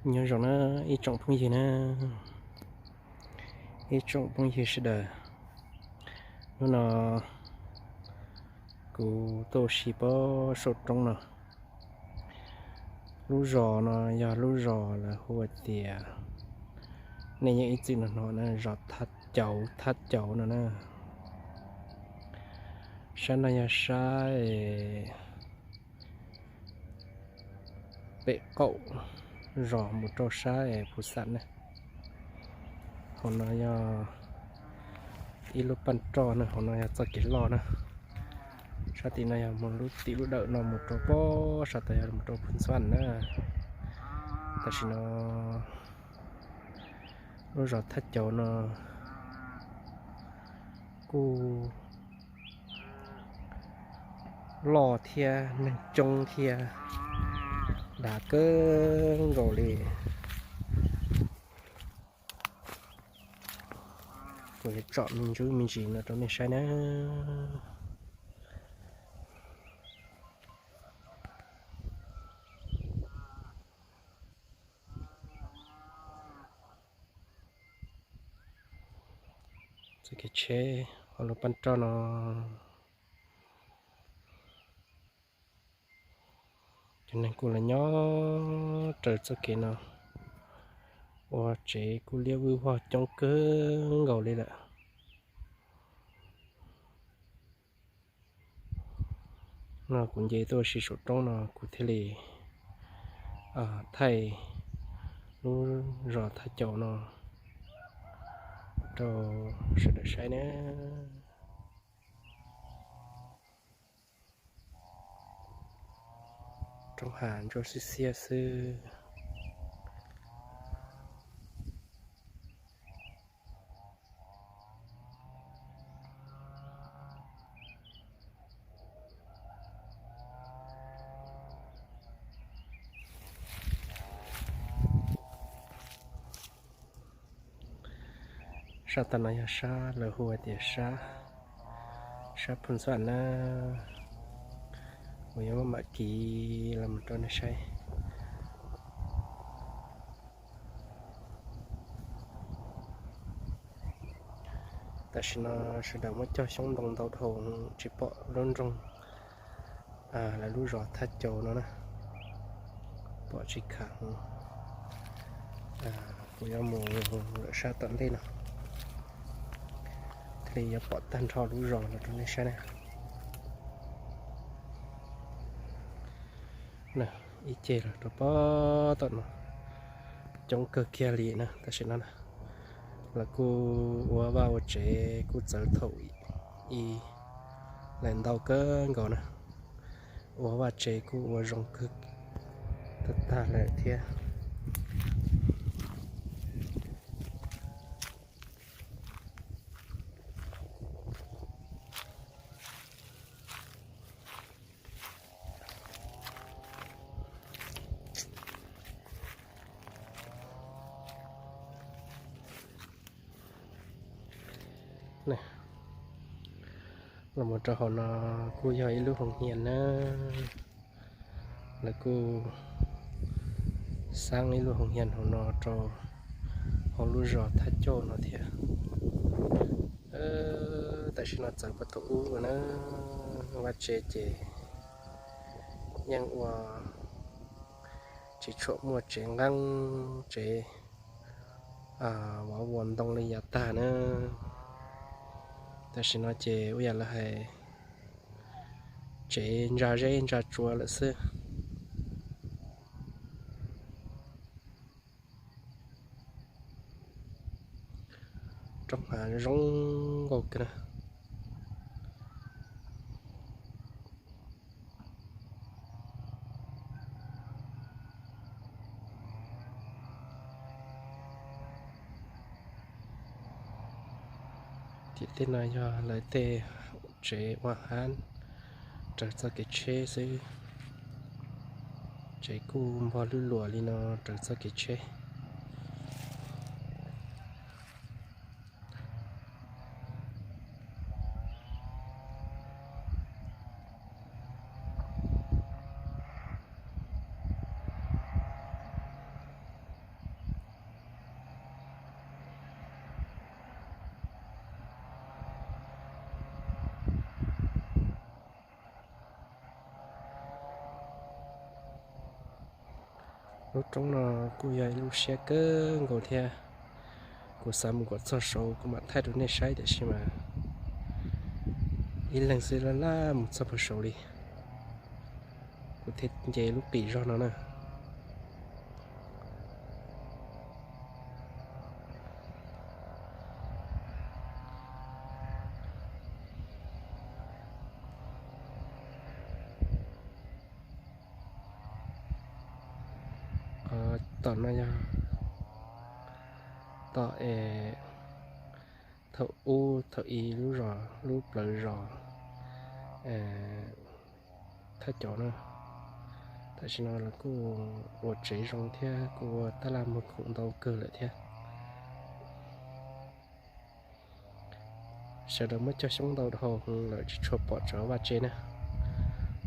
Nyob zoo na ib tsoom phooj ywg na, ib tsoom phooj ywg sawv daws. Hnub no kuv tuaj ua si pob saum roob no. Lub zos no yog lub zos lawv hu ua tias, nej yeej ib txwm hnov hnov na, zos Thaj Cauv, Thaj Cauv no na. Sab no yog sab pem qaum zos mus rau sab Phu Xam na. Hauv no yog ib lub paj roj na, hauv no yog txoj kev loj na. Sab tim no yog mus lub tim lub dawm no mus rau pob sab tod yog mus rau Phu Xam na. Tam sim no lub zos Thaj Cauv no kuj loj thiab neeg coob thiab dav kawg nkaus li. Kuv yuav tsom me ntsis me ntsis no rau nej saib na. Txoj kev tsheb hauv lub paj roj no, cov neeg kuj los nyob raws txoj kev no, ua tsev kuj liab vwj vog coob kawg nkaus li lawm. No kuv nce tuaj ua si saum roob no kuv thiaj li thaij lub zos Thaj Cauv no rau sawv daws saib na. Roob hav ntsuab xiab xiab xwb. Sab tod no yog sab lawv hu hais tias sab, sab Phu Xam na. Kuv yuav muab mam kiv los rau nej saib. Tam sim no sawv daws muab cog xyoob ntoo ntau dhau tsis pom lub nroog lawv lub zos Thaj Cauv no na, pom tsis kham. Kuv yuav mus lawm sab tom ntej no thiaj li yuav pom tag nrho lub zos no rau nej saib na. Ib ce los rau pob tom no coob kawg kiag li na. Tam sim no na lawv kuj ua vaj ua tsev kuj txawv thaum i lawm ntau kawg nkaus na. Ua vaj tsev kuj ua zoo kawg tag tag lawm thiab. Los mus rau hauv no kuj yog ib lub hoos hias na. Lawv kuj xab ib lub hoos hias hauv no rau hauv lub zos Thaj Cauv no thiab. Tam sim no txawv puag thaum ub na, vaj tsev ces yeej ua tsis tshua muaj tsev nqeeb tsev vov vuas ntoo li yav tag na. Tam sim no ces ua yam lawv hais tsev ntsa zeb ntsa tsua lawm xwb. Roob hav zoo nkauj kawg na. Tim tej no yog lawv tej tsev ua hab raws txoj kev tsheb xwb. Tsev kuj npog lwj luam li no raws txoj kev tsheb. Lub roob no kuj yog ib lub siab kawg nkaus thiab. Kuv xav mus kom txog saud kuv mam thaij rau nej saib tiam sis mas ib leeg xwb laj laj mus txog puag saud li. Kuv thiaj nce lub qis zog no na. Tom no yog tom es thaum ub thaum i lub zos lub plawv zos Thaj Cauv na. Tam sim no lawv kuj ua tsev zoo thiab kuj ua tab laj muag khoom ntau kawg lawm thiab. Sawv daws muab cog xyoob ntau dhau lawm tsis tshua pom cov vaj tse na.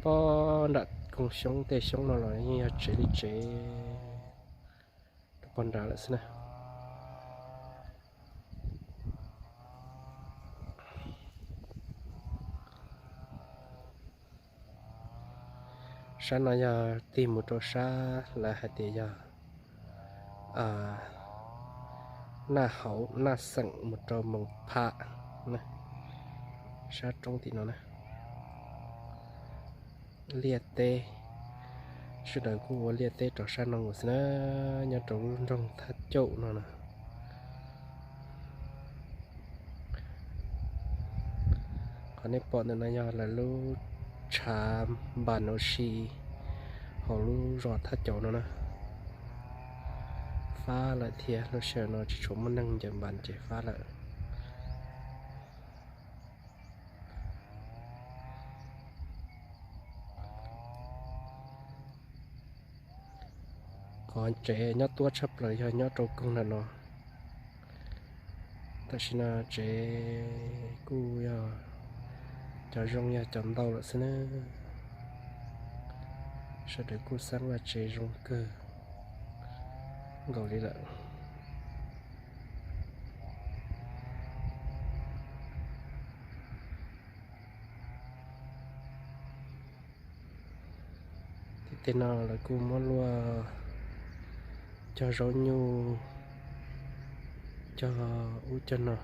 Pob nram koog xyoob tej xyoob no los yeej yog tsev li tsev rau pog nrad lawm xwb na. Sab no yog tig mus rau sab lawv hais tias yog Naj Hauv, Naj Xeem mus rau Moos Pham na. Sab roob tim no na, liaj teb, sawv daws kuj ua liaj teb rau sab no nkaus xwb na, nyob rau lub nroog Thaj Cauv no na. Qhov nej pom ntawm no yog lawv lub tshav npas ua si hauv lub zos Thaj Cauv no na. Fab lawm thiab, lub sij hawm no tsis tshua muaj neeg ncaws npas ces fab lawm. Qhov tsev nyob tuab tshaj plaws yog nyob rau koog ntawm no. Tam sim no tsev kuj yog cov zoo yog cov ntau lawm xwb na. Sawv daws kuj xab vaj tsev zoo kawg nkaus li lawm. Tim tej no lawv kuj muab luaj cog zaub nyuj, cog ub cog no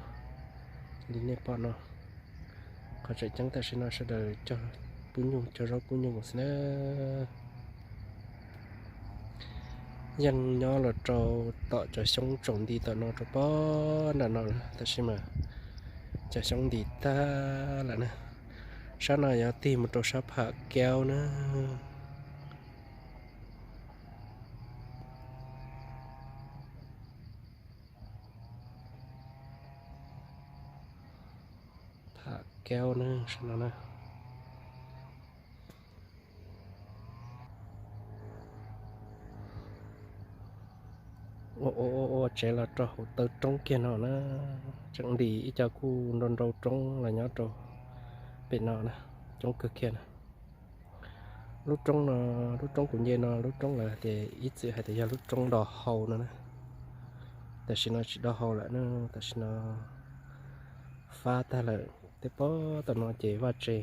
li nej pom no. Qhov tseem ceeb tam sim no sawv daws cog pub nyuj, cog zaub pub nyuj xwb na. Yeej nyob los rau tom cov xyoob tsaus nti tom no rau pob nram no lawm, tab sis mas cov xyoob nti tag lawm na. Sab no yuav tig mus rau sab Pham Kaub na. Pham Kaub na, sab no na. Ua ua ua tsev los rau hauv taw roob kiag no na. Tseem ntim ib co kuj nrau nrau roob los nyob rau pem no na, coob kawg kiag na. Lub roob no, lub roob kuv nce no, lub roob lawv hais tias ib txwm hais tias yog lub roob do hau no na. Tam sim no tsis do hau lawm na, tam sim no fab tag lawm. Tej pob tom no ces vaj tse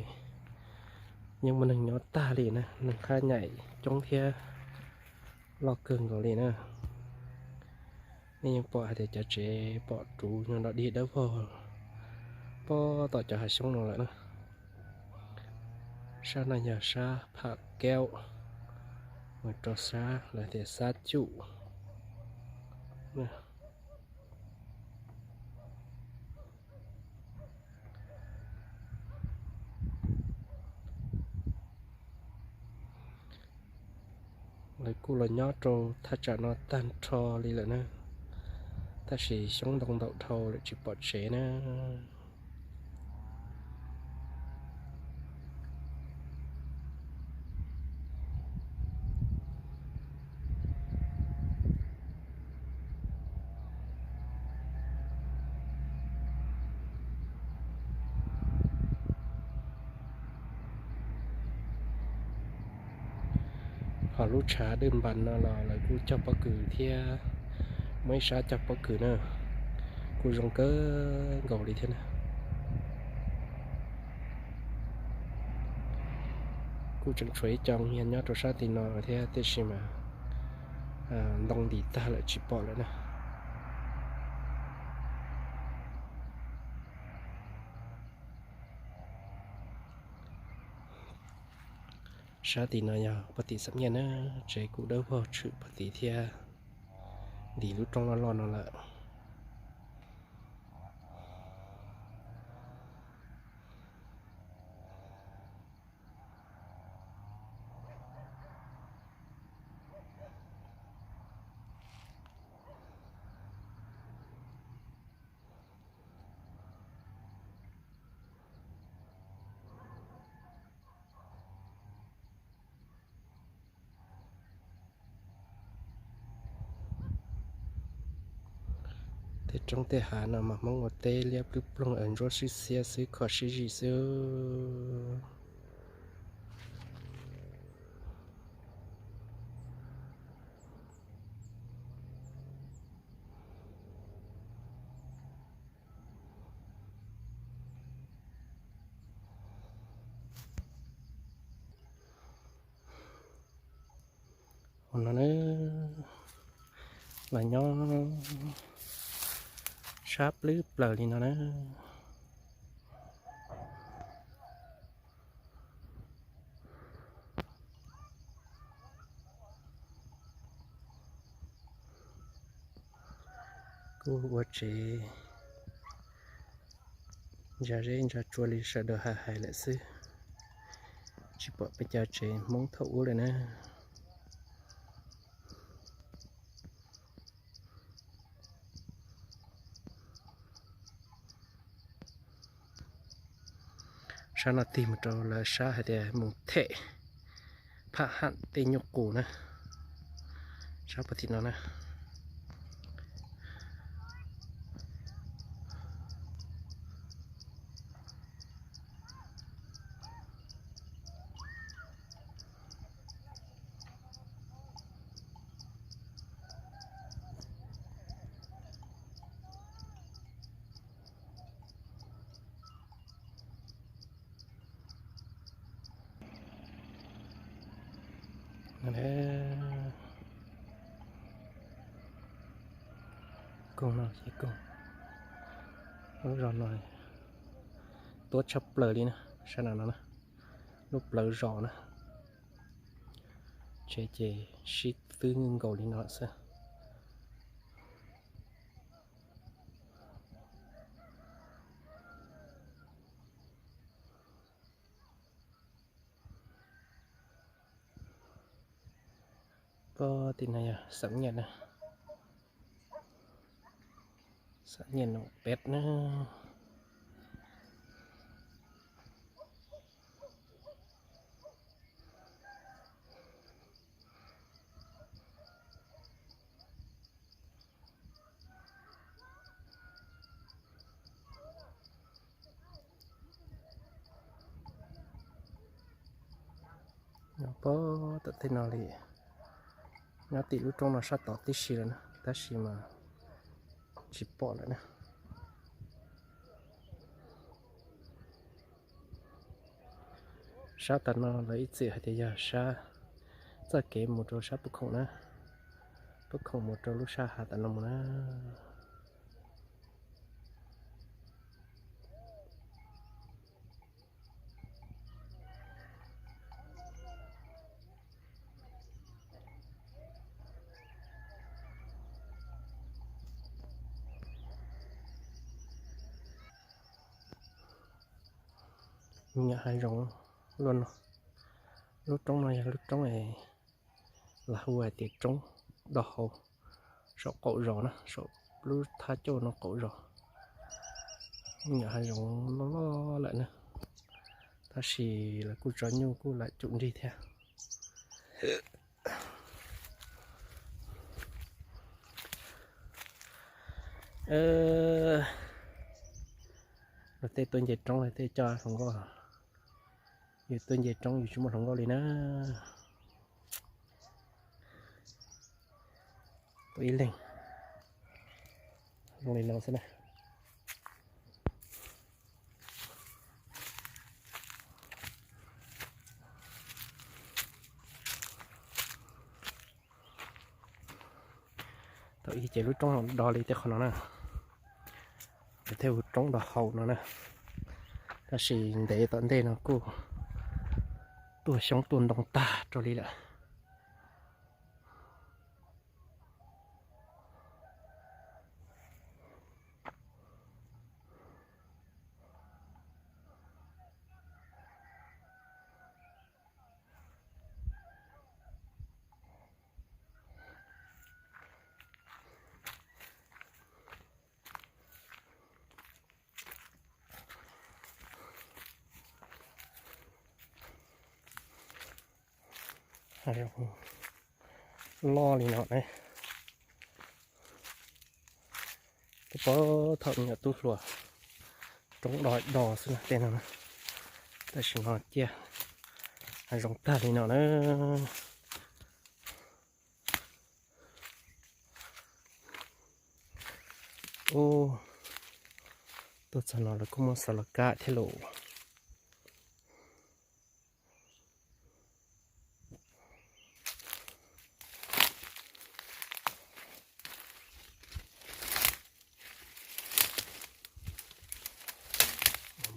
yeej muaj neeg nyob tag li na, neeg qab nyaim coob thiab loj kawg nkaus li na. Nej yeej pom hais tias cov tsev pom ruv nyuag nrov dig dawb vog pob tom cov hav xyoob no lawm na. Sab no yog sab Pham Kaub, mus rau sab lawv tias Xab Cuj. Lawv kuj los nyob rau thaj tsam no tag nrho li lawm na, tab sis xyoob ntoo ntaum dhau lawm tsis pom tsev na. Ho lub tshav dwj npas no los lawv kuj cog pob kws thiab, muaj ib sab cog pob kws na, kuj zoo kawg nkaus li thiab na. Kuj tseem tshuav ib co nyob rau sab tim no thiab, tiam sis mas Ntoo ntim tag lawm tsis pom lawm na. Sab tim no yog pog tim Xam Nyiaj na, tsev kuj dawb vog tshwm pog tim thiab, ntim lub roob loj loj no lawm. Tej roob tej hav no mas Hmoob ua teb liab plwb ploog, ntsuab sib xiab xwb, kho sib zim xwb. Ua no na, los nyob sab plwb plaws li no na. Kuj ua tsev ntsa zeb ntsa tsua li sawv daws hais hais lawm xwb, tsis pom peb cov tsev Hmoob thaum ub lawm na. Sab no tig mus rau lawv sab hais tias mus them pham ham tej nyuj qus na, sab puag tim no na. Koog no ces koog, lub zos no tuab tshaj plaws li na, sab no no na, lub plawv zos na, tsev ces sib twb nkaus li no xwb. Pog tim no yog Xam Nyiaj na, Xam Nyiaj Noom Peb na. Nyob pog tom tej no li, nyob tim lub roob no sab tod tib si lawm na, tab sis mas tsis pom lawm na. Sab tas no lawv ib txwm hais tias yog sab txoj kev mus rau sab pub khoom na, pub khoom mus rau lub sab hav tas no mus na. Nyuam hav zoov luaj no, lub roob no yog lub roob es lawv hu hais tias roob do hau, saum qaum zos na, saum lub thaj cauj no qaum zos. Nyuam hav zoov loj loj lawm na, tab sis lawv kuj tso nyuj kuj lam cum nrig thiab. Luag tej tuaj nce roob luag tej coj hluas nkauj, yus tuaj nce roob yus tsis muaj hluas nkauj li na. Tuaj ib leeg zoo li no xwb na. Ces lub roob do li tej qhov no na, thiab hu roob do haus no na. Tab sis ntev tom ntej no kuj tuaj xyoob tuaj ntoo tag rau li lawm. Loj li no ne. Twb pom thaum nyuam tub hluas roob do do xwb tej no na. Tam sim no ciaj hav zoov tag li no na. Ub, tuaj txog no lawv kuj muab xov los kab thiab lauj.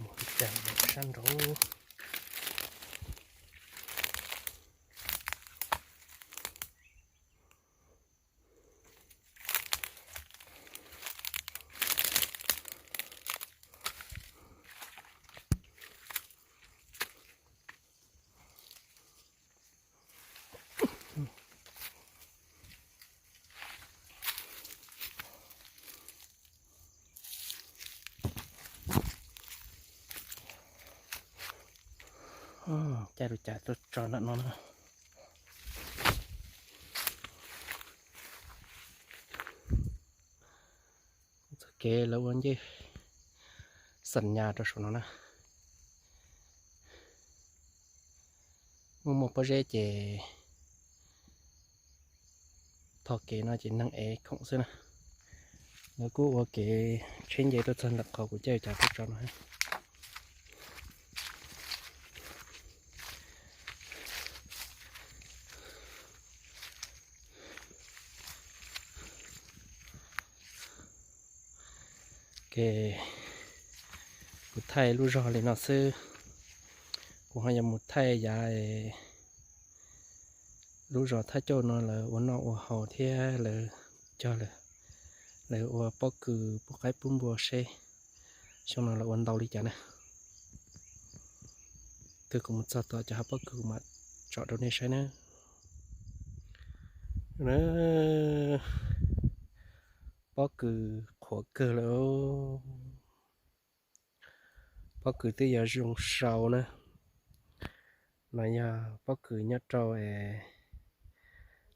Mus li cas sab nraud. Caij rau cas tuaj tso ntawm no na. Txoj kev lawv ua ncej xam nyas rau saum no na. Muaj muaj pob zeb ces tho kev no ces neeg ev khoom xwb na. Lawv kuj ua kev tsheb nce tuaj txog ntawm qhov kuv caij cas tuaj tso no. Ces kuv thaij lub zog li no xwb. Kuv ho yuav mus thaij yav lub zos thaj cauj no lawv ua noj ua haus thiab lawv cog lawv, lawv ua pob kws pub qaib pub npua seb xyoo no lawv ua ntau li cas na. Twb kuv mus txog tom cov hav pob kws kuv mam tsom rau nej saib na. Pob kws qhuav kawg lawm. Pob kws twb yuav zoo sau na. No yog pob kws nyob rau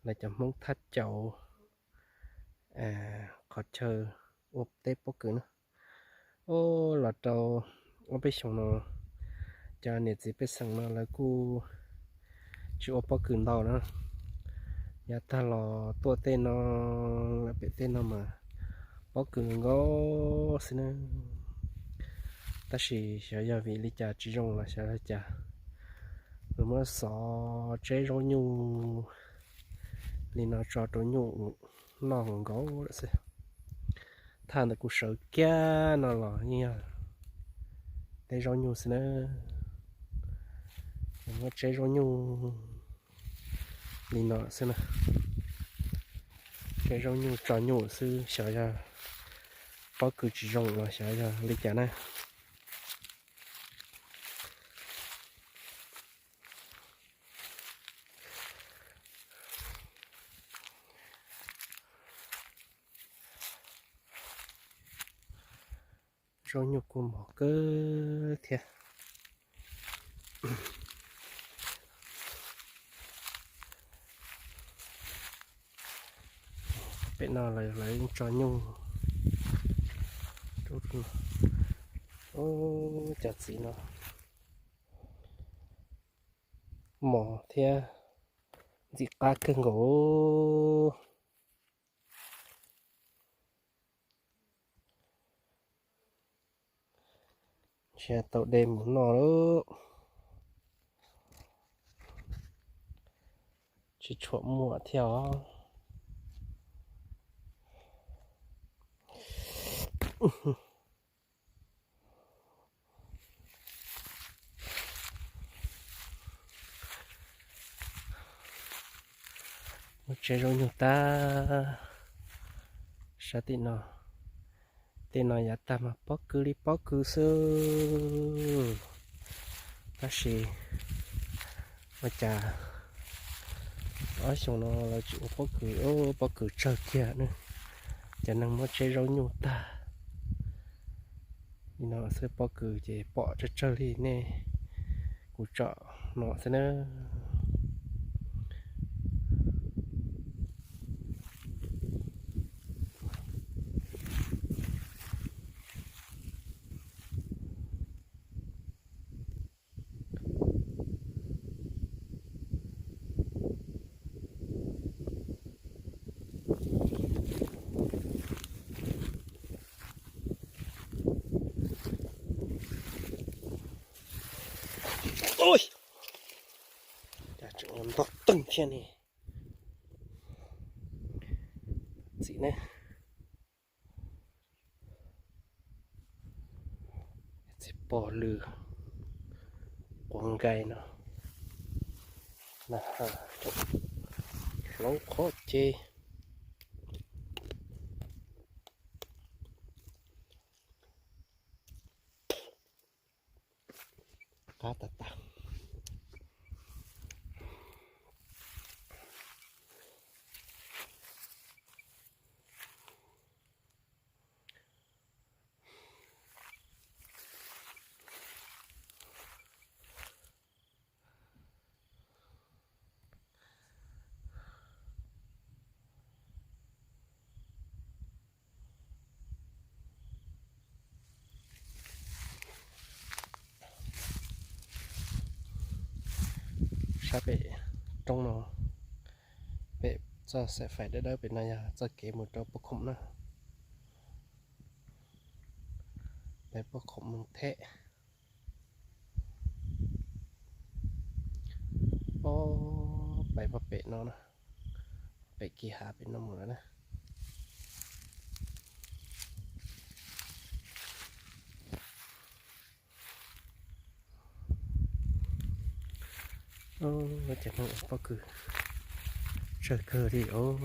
lawv cov Hmoob Thaj Cauv qhov chaw ua teb pob kws na. Ub, los rau ob peb xyoos no cov niam txiv pej xeem no lawv kuj tsis ua pob kws ntau na. Yav tag los tuaj tej no lawm pem tej no mas pob kws nkaus xwb na. Tab sis xyov yog vim li cas tsis zoo los xyov li cas, lawv muab xov tseb zaub nyuj li no tso rau nyuj noj nkaus lawm xwb. Thaj ntawm kuv sawv kiag no los yeej yog teb zaub nyuj xwb na. Muab tseb zaub nyuj li no xwb na. Tseb zaub nyuj tso nyuj xwb, xyov yog pob kws tsis zoo los xyov yog li cas na. Zaub nyuj kuj mos kawg thiab. Pem no lawv yeej tso nyuj. Cov txiv no mos thiab ntxim qab kawg nkaus. Ntshe tau de mus noj lawm. Tsis tshuam muaj thiab os. Muab tseb zaub nyuj tag. Sab tim no, tej no yav tag mas pob kws li pob kws xwb. Tab sis ua cas ob xyoo no lawv tsis ua pob kws, pob kws tsawg kiag ne. Cov neeg muab tseb zaub nyuj tag. Li no xwb, pob kws ces pom tsawg tsawg li nej, kuv tsom no xwb na. Ua nto teeg thiab ne. Txiv ne, txiv pog lw quav nkaig no, na, hloov qhov ces qab tas tas. Sab pem roob no, pem txoj xaim fais dawb dawb pem no yog txoj kev mus rau Paj Khoom na. Pem Paj Khoom Moos Theb. Ob, pais pog pem no na, pem kiv hav pem no mus lawm na. Ces neeg ua pob kws tsawg kawg li os.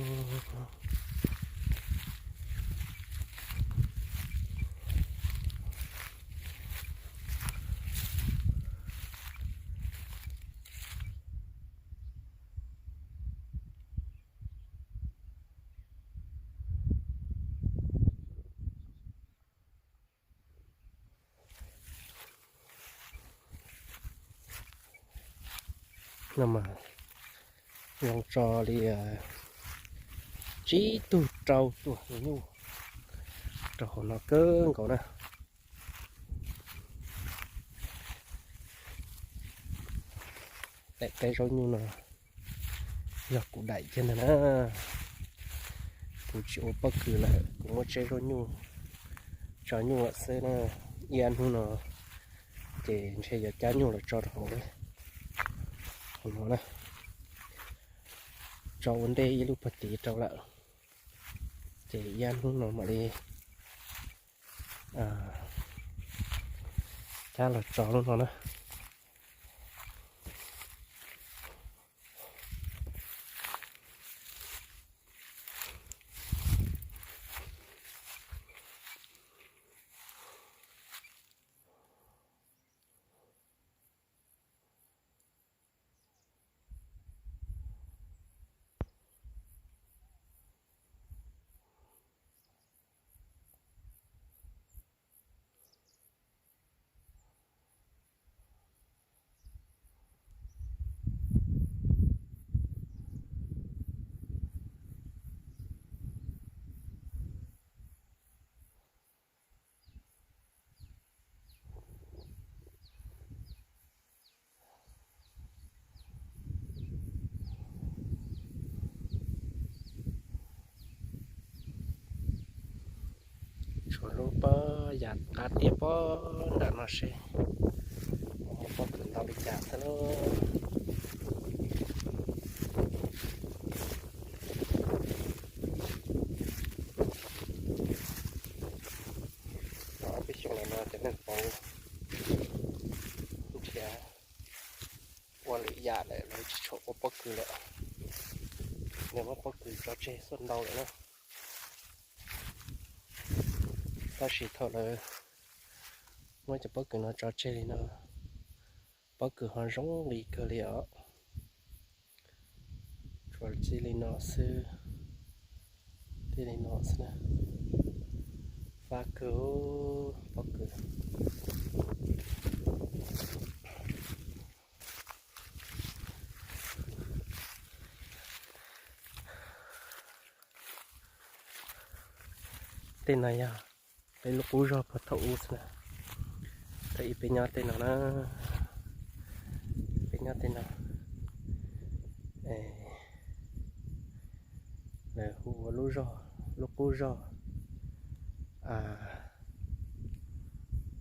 No mas zoo tso li tsib tug rau tuaj nyuj rau hauv no kawg nkaus na. Daim teb zaub nyuj no yog kuv daim kiag ntag na. Kuv tsis ua pob kws lawm, kuv muab tseb zaub nyuj tso nyuj lawm xwb na. Ib hnub no ces ntshe yuav cab nyuj los tso rau hauv no na. Tso ua ntej ib lub pag tiv rau lawm, ces ib hnub no mam li cab los tso lub no na. Tshuav lub pob yam qab tiaj pob nram no seb muaj pob kws ntau li cas xwb lauj. yam lawm, lawv tsis tshua ua pob kws lawm. Lawv muab pob kws tso tseg xuaj ntau lawm na. Tab sis thaum lawv muab cov pob kws no tso tseg li no, pob kws ho zoo li kawg li os. Tsuas txij li no xwb, txij li no xwb na. Fab kawg pob kws. Tej no yog peb lub qub zog puag thaum ub xwb na. Thaum ub peb nyob tej no na, peb nyob tej no, lawv hu ua lub zog, lub qub zog,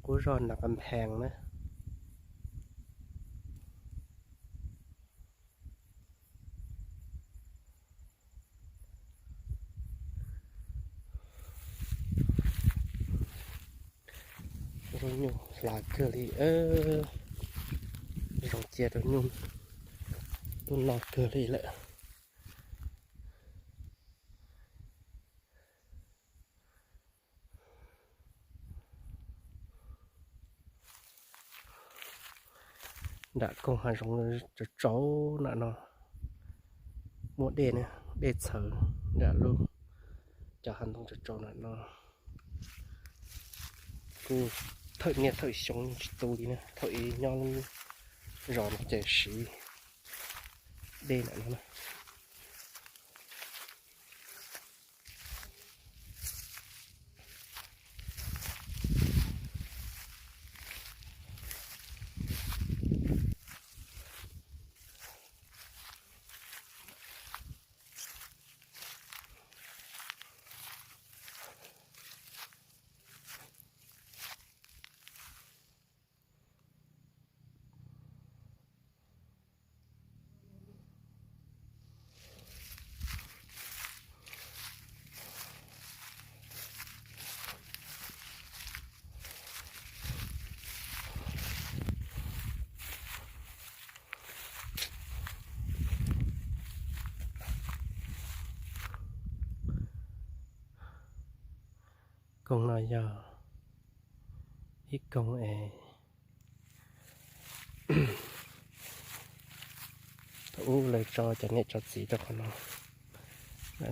qub zog Nas Kas Phees na. Zoo nyuj hlav kawg li, zoo cia rau nyuj lub no kawg li lawm. Nram koog hav zoov tsaus tsaus nram no muaj dej na, dej txhawv nram lub, cov hav ntoo tsaus tsaus nram no. Kuj thawm niaj thawm xyoo tsis tu li na, thaum ub nyob zos no ces siv dej nram no na. Koog no yog ib koog es thaum ub lawv tso cov niam tso txiv rau qhov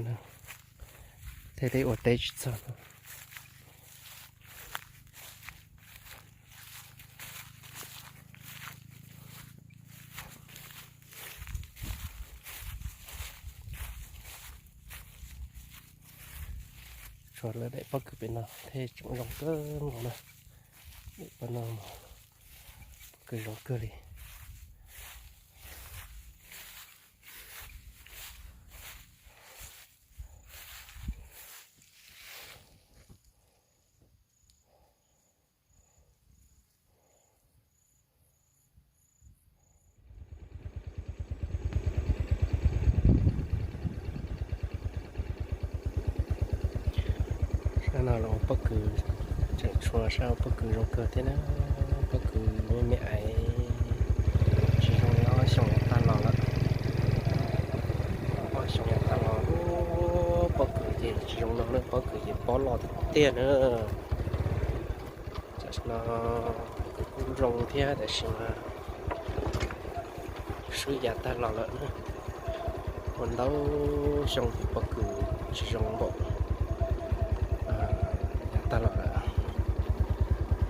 no, thiaj li ua teb tsis txog no. Tshuav lawv daim pob kws pem no thiaj tseem zoo kawg nkaus na. Daim pob no pob kws zoo kawg li. Sab no los ua pob kws, tseem tshuav sab ua pob kws zoo kawg thiab na. Pob kws me me aiv, tsis zoo li ob xyoo yav tag los lawm. Ob xyoo yav tag los pob kws ces tsis zoo no na, pob kws ces pob loj tiag tiag na. Tam sim no pob kws kuj zoo thiab tab sis mas swb yav tag los lawm na. Ua ntau xyoo ces pob kws tsis zoo npaum yav tag los lawm,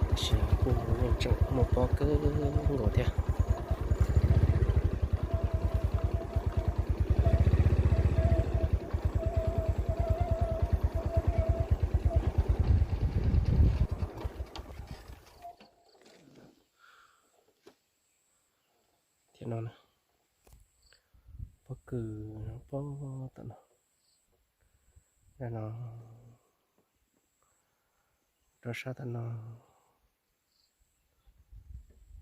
tab sis kuj yeej tseem muaj pob kawg nkaus thiab. Thiab no pob kws, pob tom no, no rau sab tom no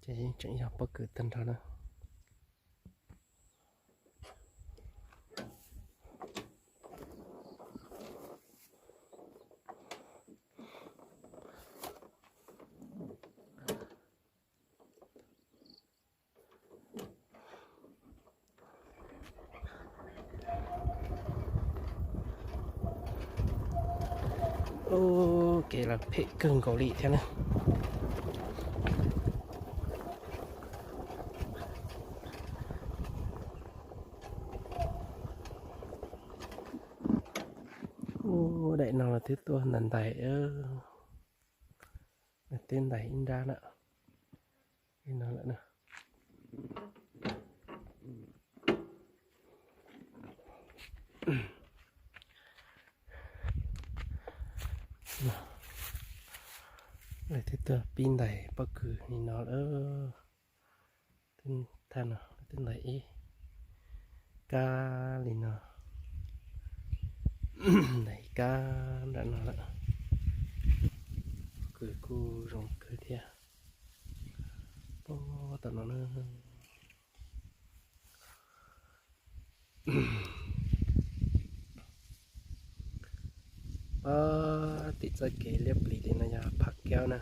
ces yeej tseem yog pob kws tag nrho na. Ub, kev los phem kawg nkaus li thiab na. Ub, daim no los twb tuaj ntais ntais, twb ntais ib nrab na. Li no lawm na. Lawv twb tuaj pib ntais pob kws li no lawm. Thaj no twb ntais ib kab li no, ntais ib kab nram no lawm. Pob kws kuj zoo kawg thiab. Pob tom no na. Pob tim txoj kev liab plis li no yog Pham Kaub na.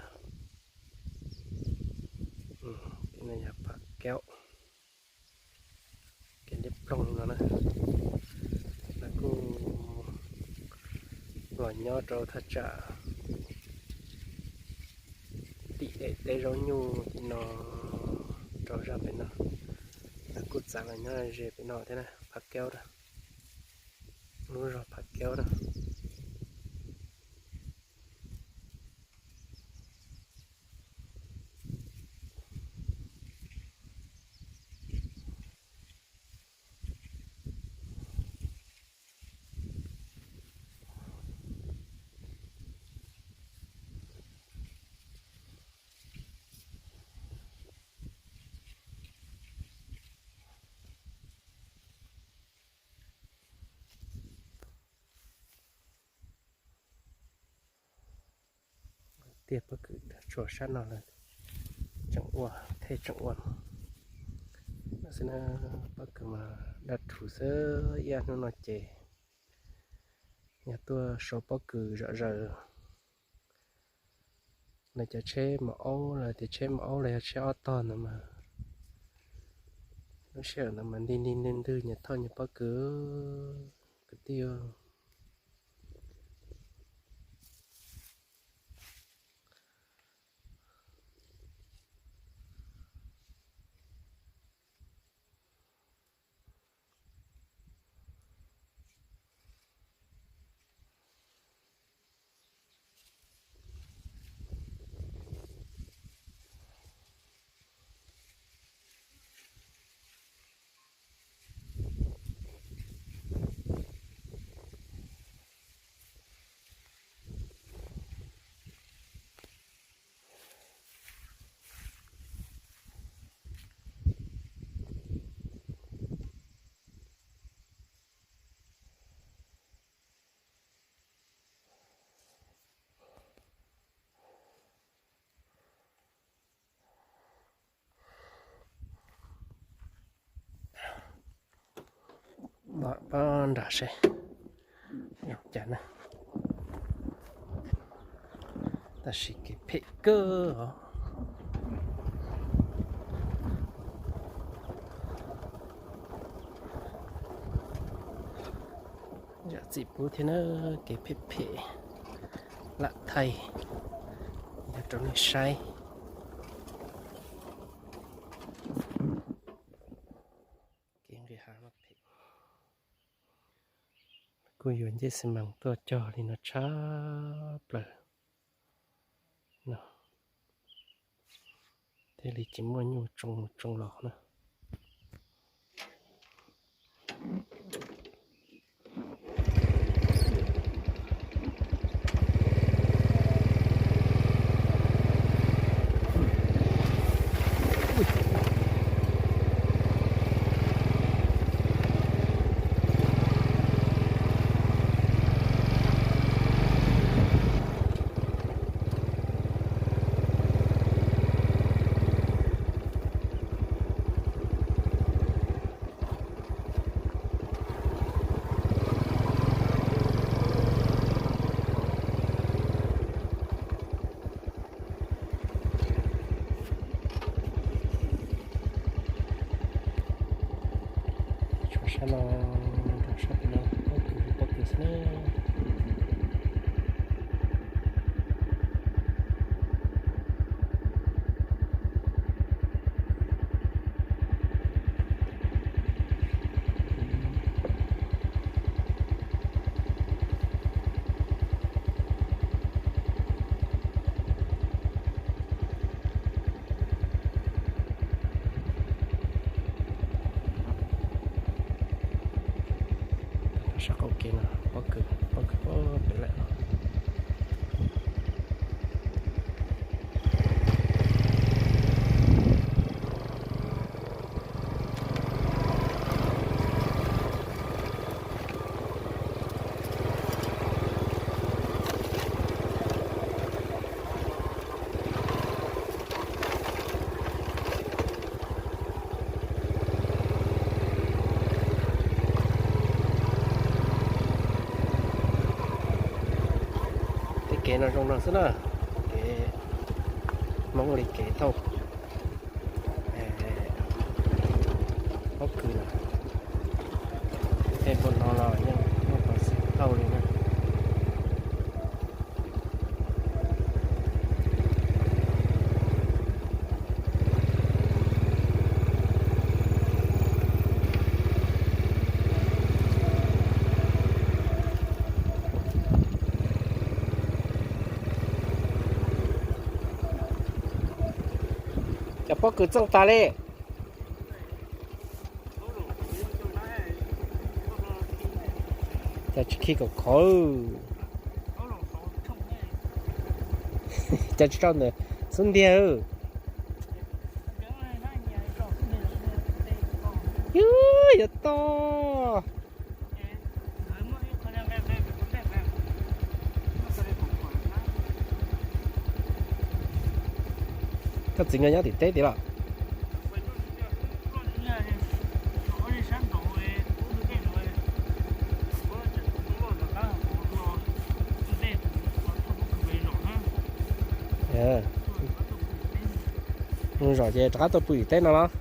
Tim no yog Pham Kaub. Kev liab ploog li no na. Lawv kuj los nyob rau thaj tsam tim daim teb zaub nyuj no rau zaj pem no. Lawv kuj txav los nyob ze pem no thiab na, Pham Kaub na. Lub zos Pham Kaub na. Tiaj pob kws tsuas sab no lawm, tseem ua, thej tseem ua no xwb na. Pob kws mas daj rhuv xwb, ib hnub no ces yog tuaj sau pob kws zom zaws. Lawv cov tsheb maum aub, lawv tias tsheb maum aub los yog tsheb ob tog ntawd mas lub sij hawm ntawd mas nti nti ntwg ntwg nyias thauj nyias pob kws kwv tij. Pab nram seb zoo cas na. Tab sis kev phem kawg os. Zam txim pub thiab na, kev phem phem lam thaij yog rau nej saib. Kev nqis hav mas phem. Kuj yuav ncej xi mas tuaj cog li no tshaj plaws no, thiaj li tsis muaj nyuj tsoo mus tsoo los na. Tshuav sab no, sab pem no pob kws pob kws xwb na. Sab qaum kev no, pob kws, pob kws pem lawm. Tej kev no zoo no xwb na, kev Hmoob li kev thauj pob kws no, tej npua no los yeej muaj peev xwm thauj li na. Cov pob kws txooj tas li. Cas tsis khi kom khov. Cas tsis tso ntawm xub ntiag. Yuav toj. Koj txiv nkawd nyob tim teb tiag los? Zom ces rov qab tuaj pw tim teb no los?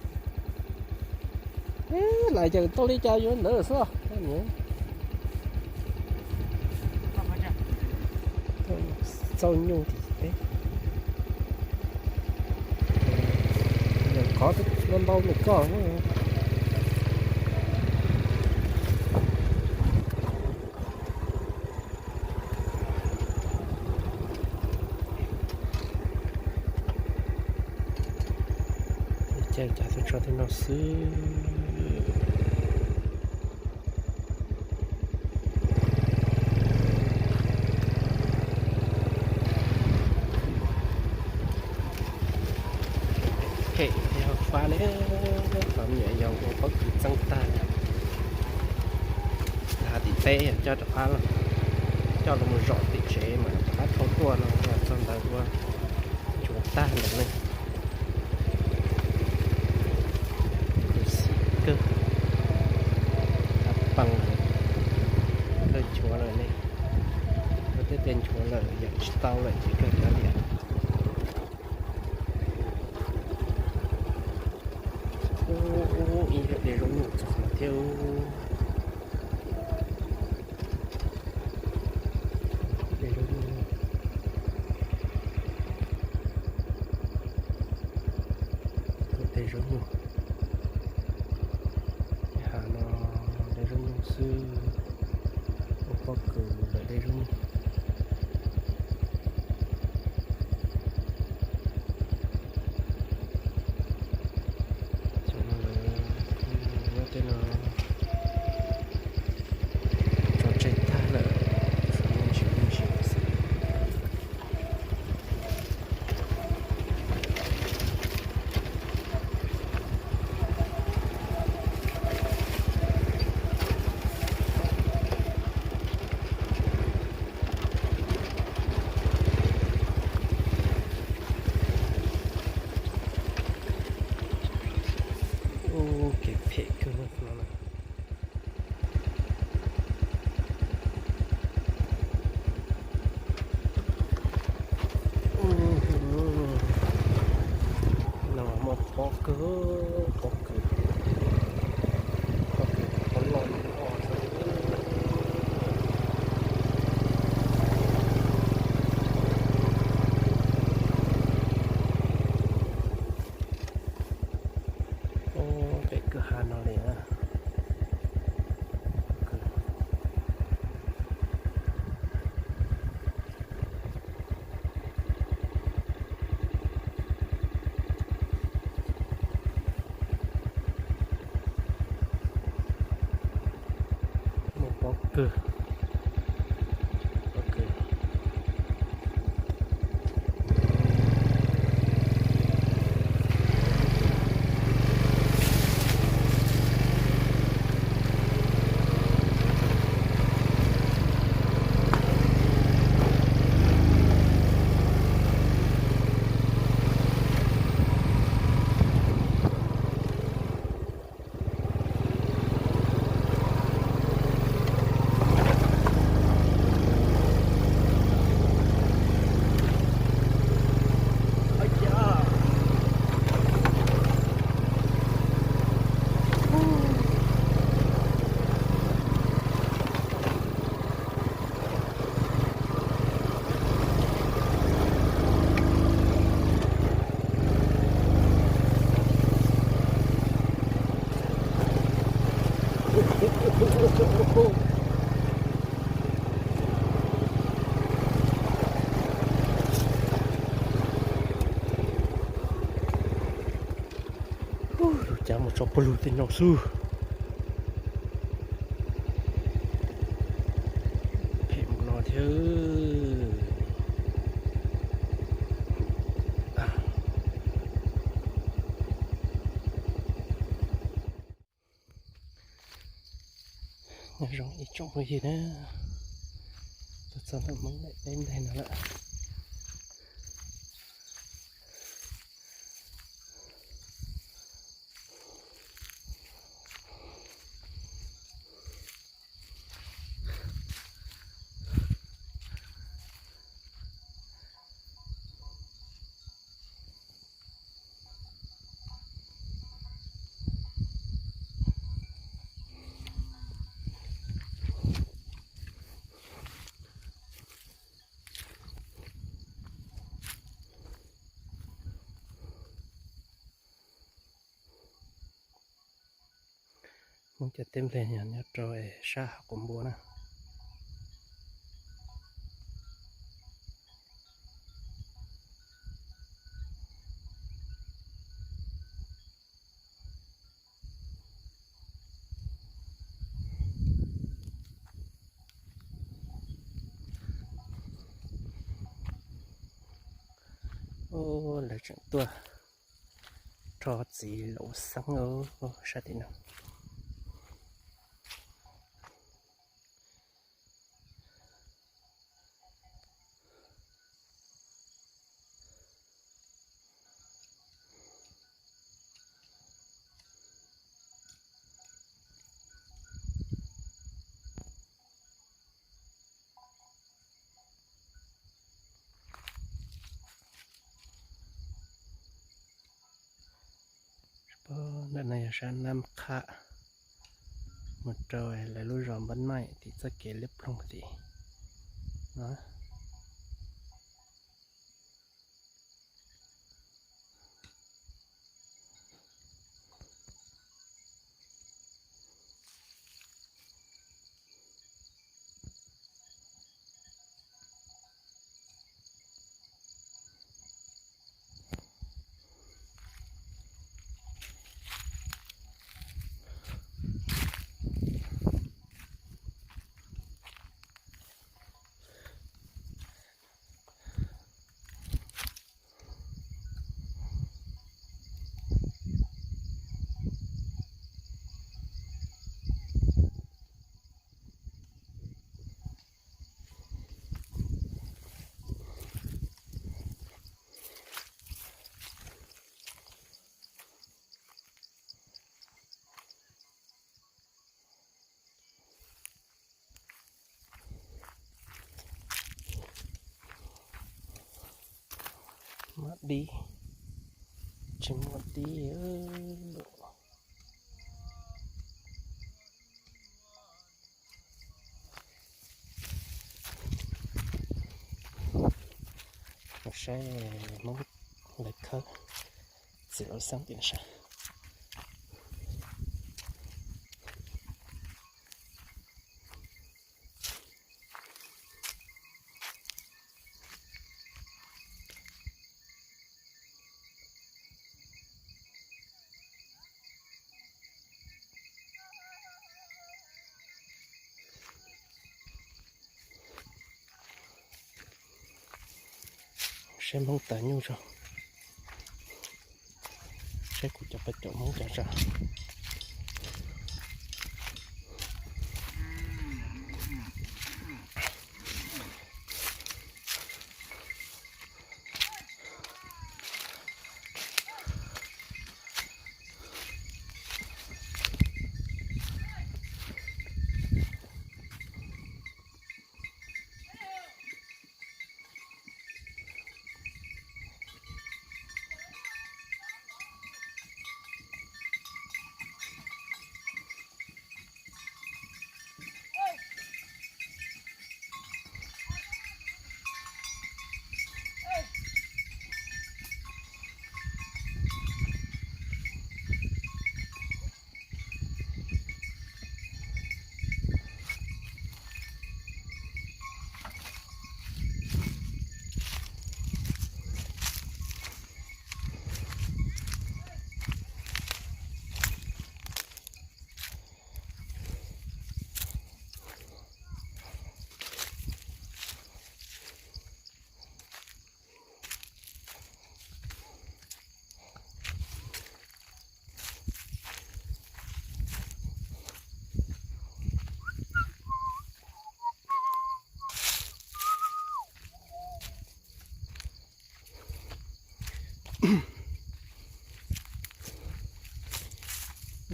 Lawv ces tau li cas yuav ntawd xwb. Txauj nyuj tim teb. Nyuam qhuav ntau ntau nws koj. Caij cav tuaj tso tej no xwb. Phem yog fab ne, qhov me nyuam yaus ua pob kws txeeb tag. Nqa tim teb coj rov qab los, coj los mus zom tim tsev mas rov qab thauj tuaj no los txog ntawd ua nchuav tag ntawd ne. Xim kawg, tab pee kawg nchuav lawm ne. Koj twb tias nchuav lawm yawm tsis tau lawm ces kawg cov tias. Ub, ib yam de zaub nyuj txog no thiab. De zaub nyuj. Tuaj de zaub nyuj. Hav no de zaub nyuj xwb, ua pob kws lawm de zaub nyuj. Cov no lawv kuj muab tej no tso tseg tag lawm, tshuav me ntsis me ntsis xwb. Kawg. Ok. Lub cav mus tso pawg lug tej no xwb. Phem mus no thiab. Nyob zoo ib tsoom phooj ywg na, tuaj txog ntawm Hmoob Daim teb nteg no lawm. Hmoob cov teb nplej nyob rau sab hav quas npua na. Lawv tseem tuaj rho txiv laum xeeb sab tim no. Ntawm no yog sab Nab Qhab mus rau lawv lub zos Npab Naim tim txoj kev liab ploog tim no. Mam dib, tsis muaj dib. Saib Hmoob lawv khawb txiv laum xeeb tim no saib. Peb Hmoob tas nyuj tso, saib kuv cov peb caum Hmoob cov tso.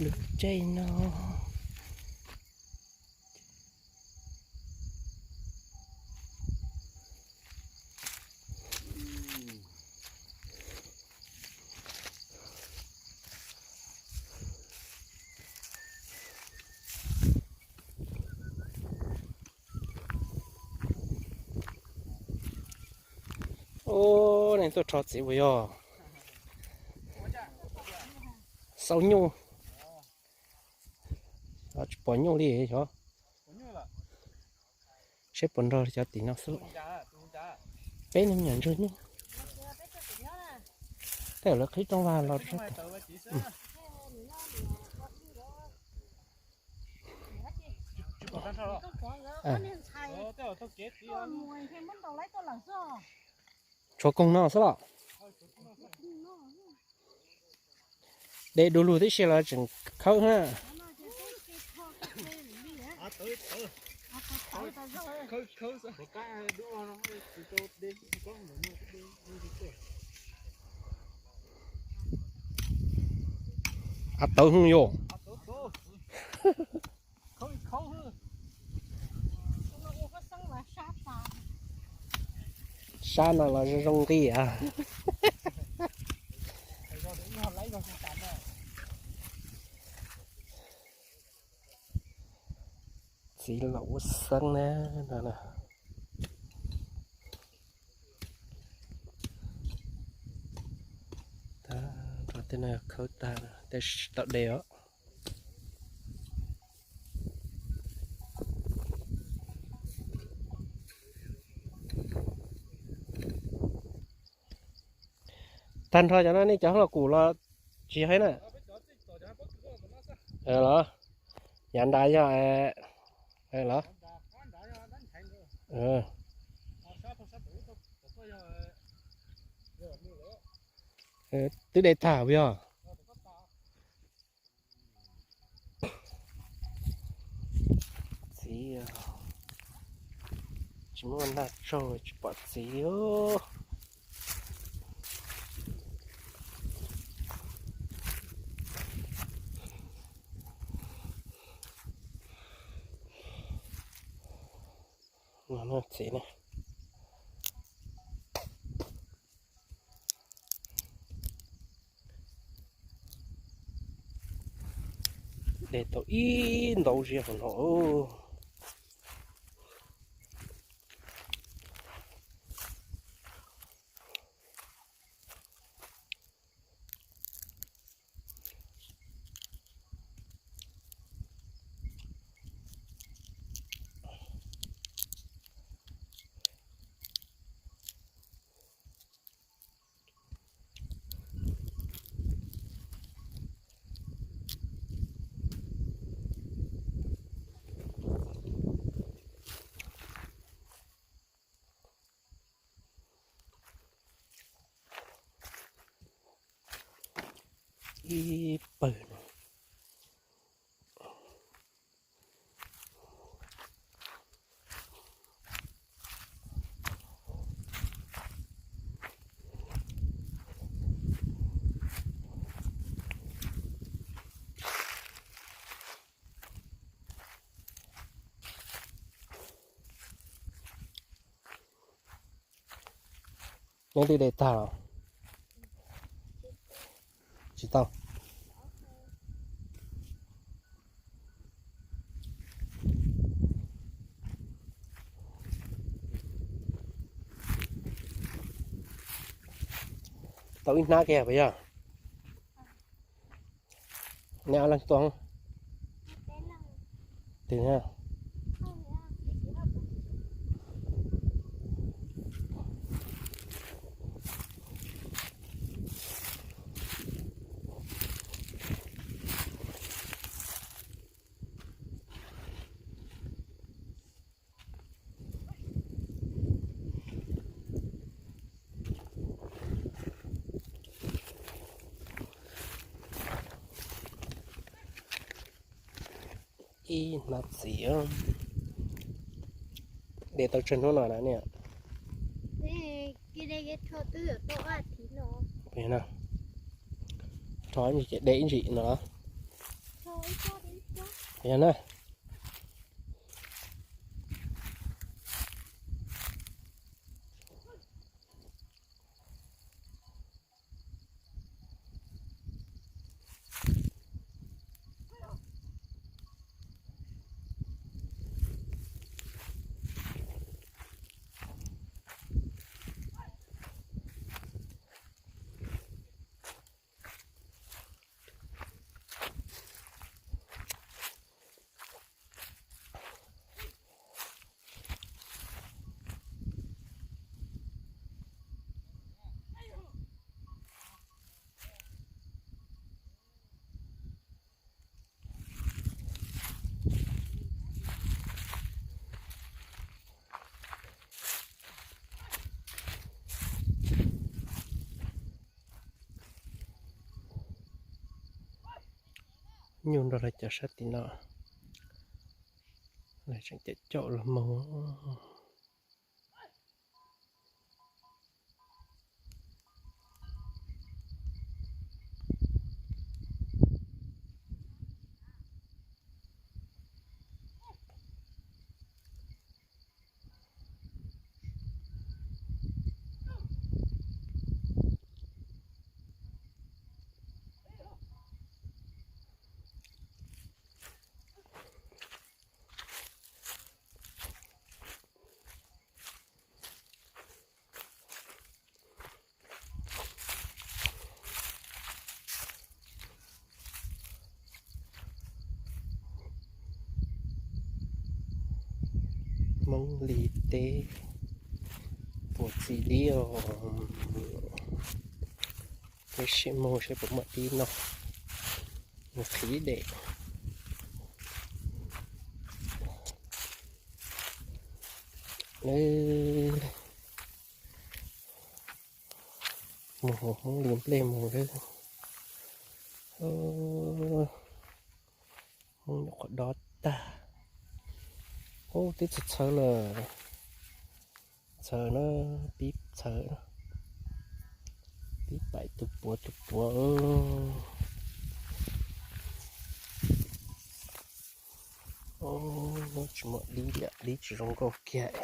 Lub caij no. Ub, neeg tuaj rho txiv puas yog? Xauj nyuj. Tsis pom nyuj li xyov. Seb puas nrog cov tim no xwb. Peb nyuam ntsuag nyuj. Tej lawv qhib rooj vag los rau sab tim. Tshuav koog no xwb los? De du lug tib si los tseem khawb na. Av tawv hwj yom. Sab no los zoo zoo nqi ah. Txiv laus ua xeeb na no. Tej no khawb tag, tej tau de os. Tag nrho cov no nej cov hauj los kuv los tsis yog na. Los yav nrad yog los? Twb de tag puas yog? Txiv, tsis muaj nag tsaug tsis pom txiv li. Txiv ne. De tau ib ntau ziab hauv no. ib pawg no. Neb twb de tag los? Tsis tau. Tau ib hnab kiag puas yog? Neb ob leeg tuaj. Twg? Ib hnab txiv. De tau tsawg hnub no na niam? Rho ib ntsis ces de ib ntsis no. Yog na. Nyuj nrog lawv cov sab tim no, lawv tseem caum caum los mus. Hmoob li teb puas txi dib os. Peb sim mus seb puas muaj dib no, mus qhib dej. Mus haus Hmoob li nplej mus lawm. Hmoob nyuam qhuav dob tag. Ub, twb txhawv txhawv lawm. Txhawv na, pib txhawv na. Pib paim tus puav tus puav. Ub, tsis muaj dib li, dib tsis zoo nkauj kiag.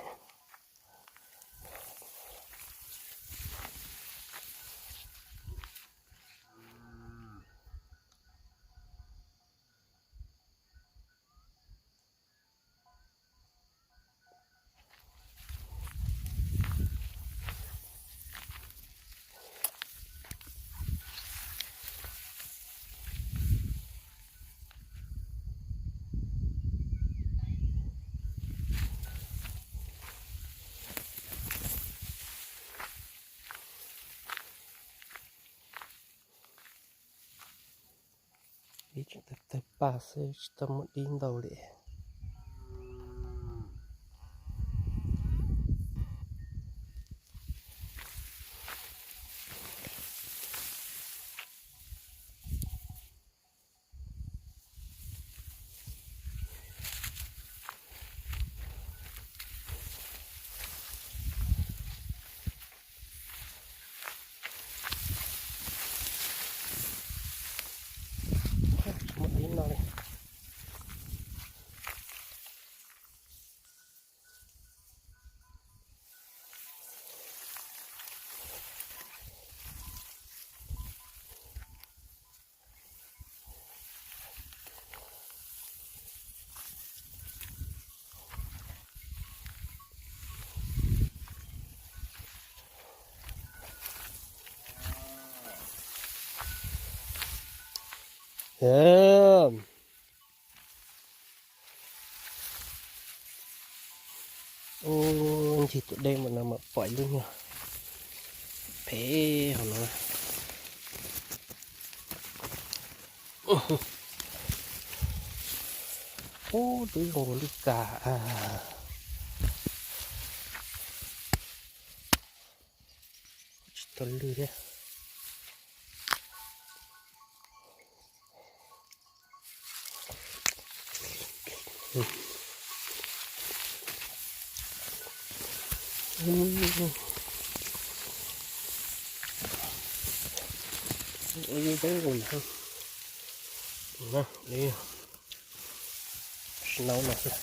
Dib tseem tawg tawg paj xwb, tsis tau muaj dib ntau li. Ub, ncig tus dej mus no mas pom ib lub nyuag phem hauv no. Ub, twb zoo li kas. Tsis tau lwj thiab. Ib zoo nkaus no, snow no xwb.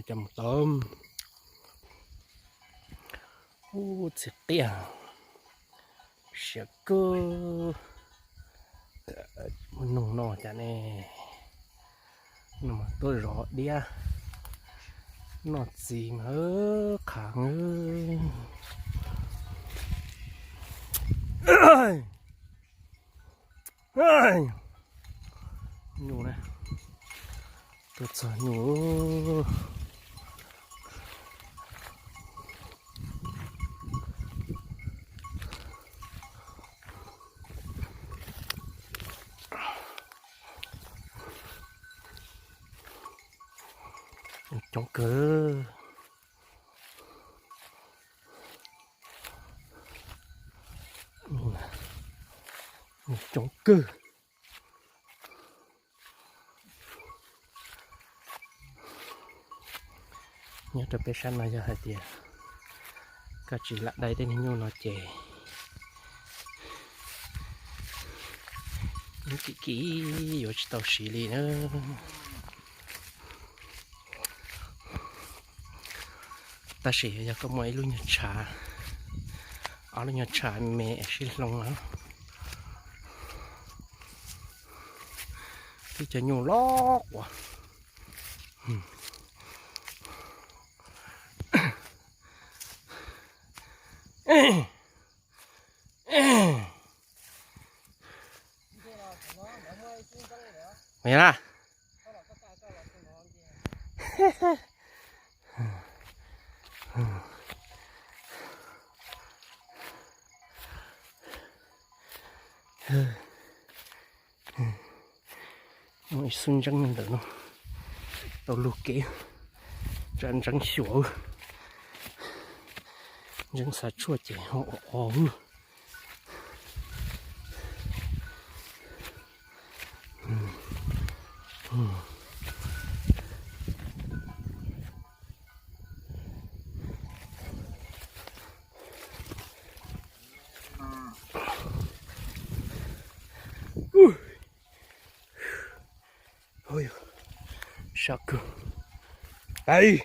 Cov mus tau. Ub, txiv qiaj siav kawg. Mus nug no cas ne, no mas tuaj zov diab noj txiv mas qhav. Nyuj na, tuaj txog nyuj. Coob kawg. Coob kawg. Nyob rau peb sab no yog hais tias koj tsis lam dai tej niag nyuj no ces kim kim yuav tsis tau siv li na. Tab sis yog koj muaj ib lub nyuag tshav, ob lub nyuag tshav me sib hloov na, twb cov nyuj loj quas. Mày na. Muaj ib xub ntseeb ntawm no tau lug kev, tsam ntseeb xyuam, ntseeb xav tshuaj ces ho o o. Sab kawg. Ai.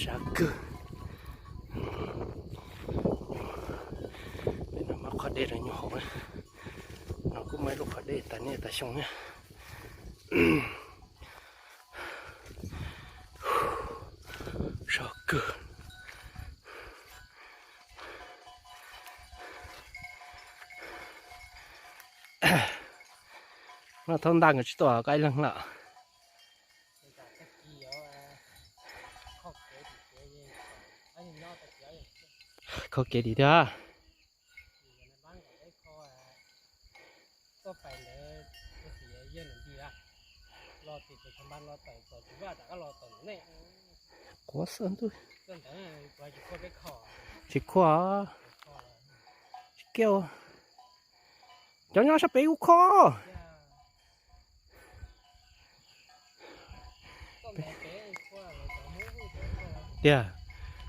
Sab kawg. Peb no muab qhov dej rau nyuag haus na. No kuj muaj ib lub qhov dej tas niaj tas xyoo na. Sab kawg. No thaub ntaj nkawd tsis tuaj koj ib leeg lawm. Kho kev tim thiab. Quav xwb ntuj. Tsis khuaj, tsis kiaj. Cov nyob sab pem kuj kho. Tiag,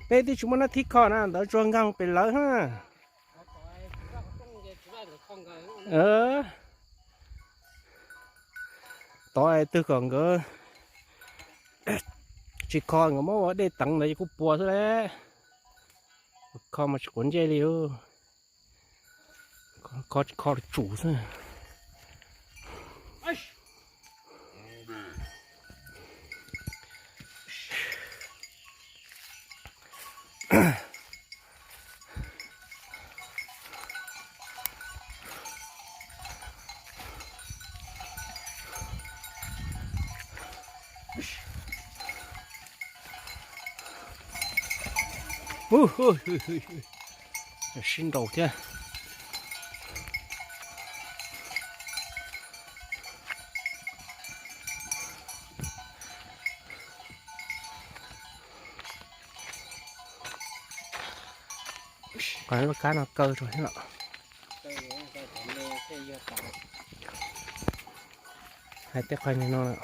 peb twb tsis muaj nab thib kho na, ntawd tsuas nkeeg pem lawv na. Tod twg kom nkawd tsis kho, nkawd muab ua dej teev ntawd kuj puas xwb lauj. Kho mas tsis quav ntsej li. Kho tsis kho tsum xwb. Sib nraus thiab. Qhov lub kab no kaw rau thiab los? Hais tej qhov no lawm.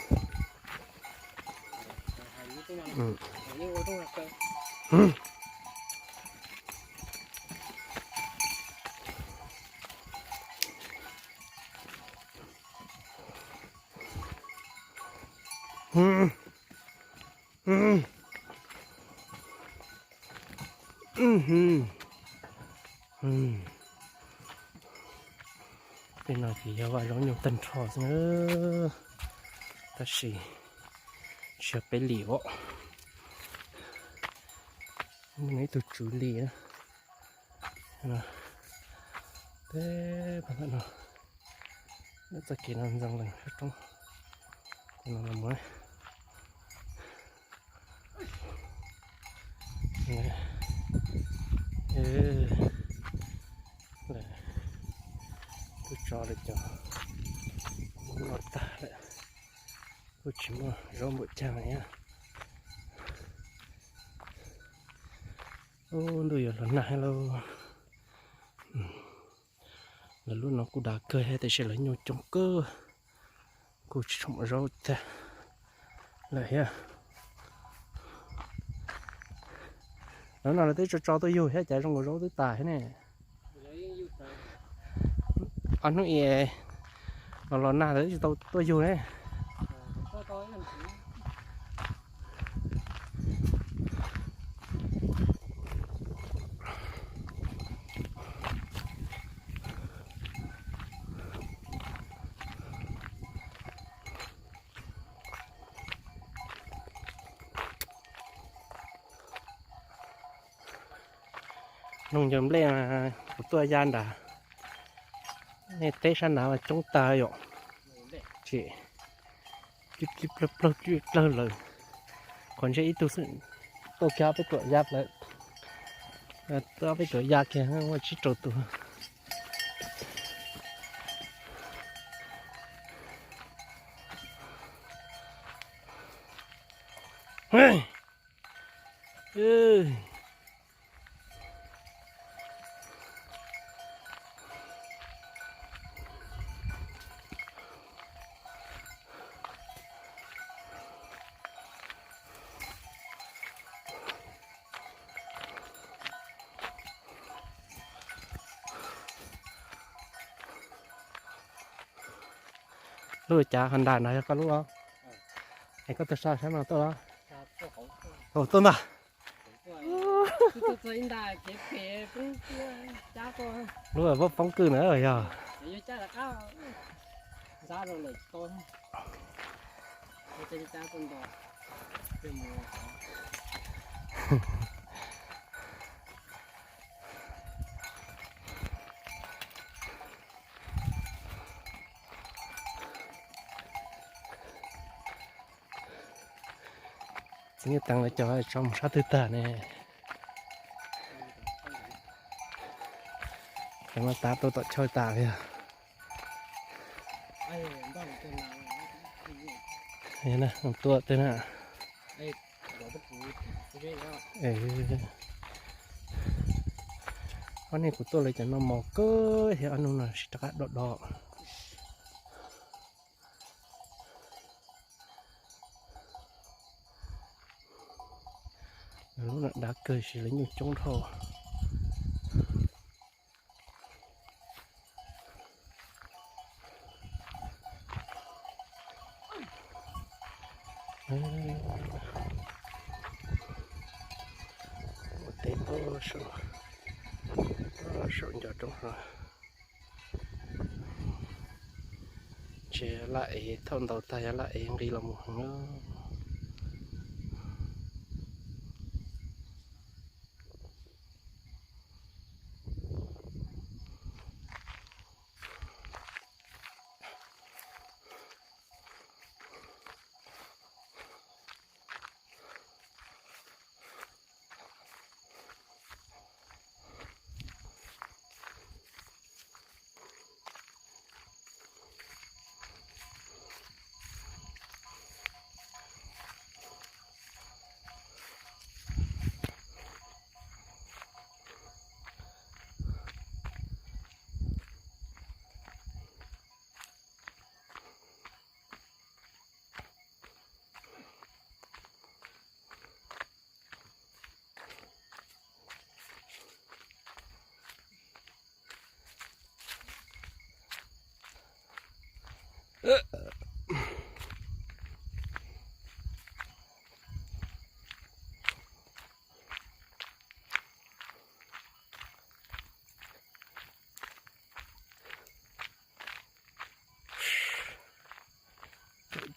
Tej no ces yog vaj zaub nyuj tag nrho xwb na, tab sis tsis yog peb lis os. Muaj ib tug tswv lis na, peb no, txoj kev no ntxeev lees sab roob no mus. Kuj tso lawm cov no tag lawm, kuj tsis muaj zaub npaum cas thiab. Ub, ntuj yuav los nag thiab lauj. Lawv lub no kuj dav kawg thiab tiam sis lawv nyuj coob kawg, kuj tsis tshua muaj zaub tag lawm thiab. Lawv no lawv twb tso tso tuaj yug thiab cas zoo nkaus zaub twb tas thiab ne. Ob hnub es los los nag lawv twb tsis tau tuaj yug ne. Noog ncaws nplej mas kuv tuaj ya nrad, nej teb sab nrad mas coob tag yom. Ces plib plib plawg plib plawg lawm, qhov ntshe ib tug xwb tuaj kiag peb tuam ya lawm. Ob peb tuam ya kiag muaj tsib rau tus. Lub cav Honda no yog koj lub os? Es koj tuaj sab sab no tuaj los? Tuaj ntag. Lub poob poob kwj na yog. Txiv Nyiaj Teev lawv cov tso mus sab twg tag ne? Cov no tav tau tom chaw tas li. Tua tej na. Ob niag kuv tuaj lawv cov no mos kawg thiab, ob nub no sib rov qab do do. Lub no dav kawg, lawv nyuj coob dhau. Ua teb saum nco roob hov. Tsis laj ev, thauj ntau tag yog laj ev nqis los mus heev.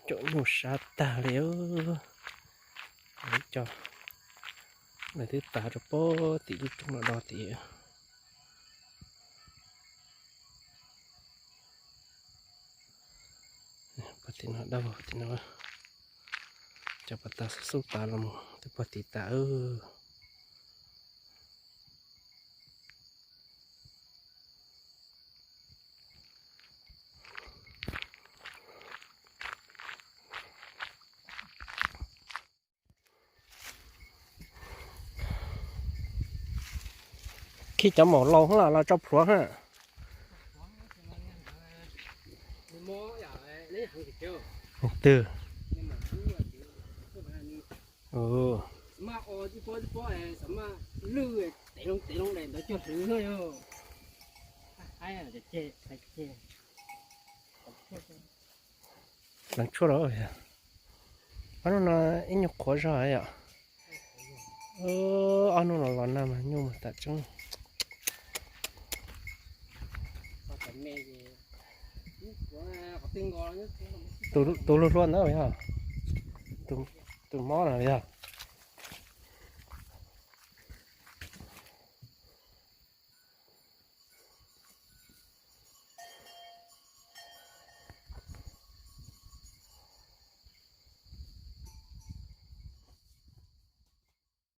Caum nyuj sab tag li. Lawv twb tav rau pem tim lub roob no do tid. Pog tim no dab, tim no, cov pas tas xub xub tas los mus twb pog tim tas. Khij cov maum laus hab los tso plhuav hab. Twg? Leej tshuaj los, ob hnub no ib nyuag qhuav zog yom. Ob hnub los los nag mas nyuj mas tas tseeb. Tus luag hluas ntawd yog, tus mob no yog.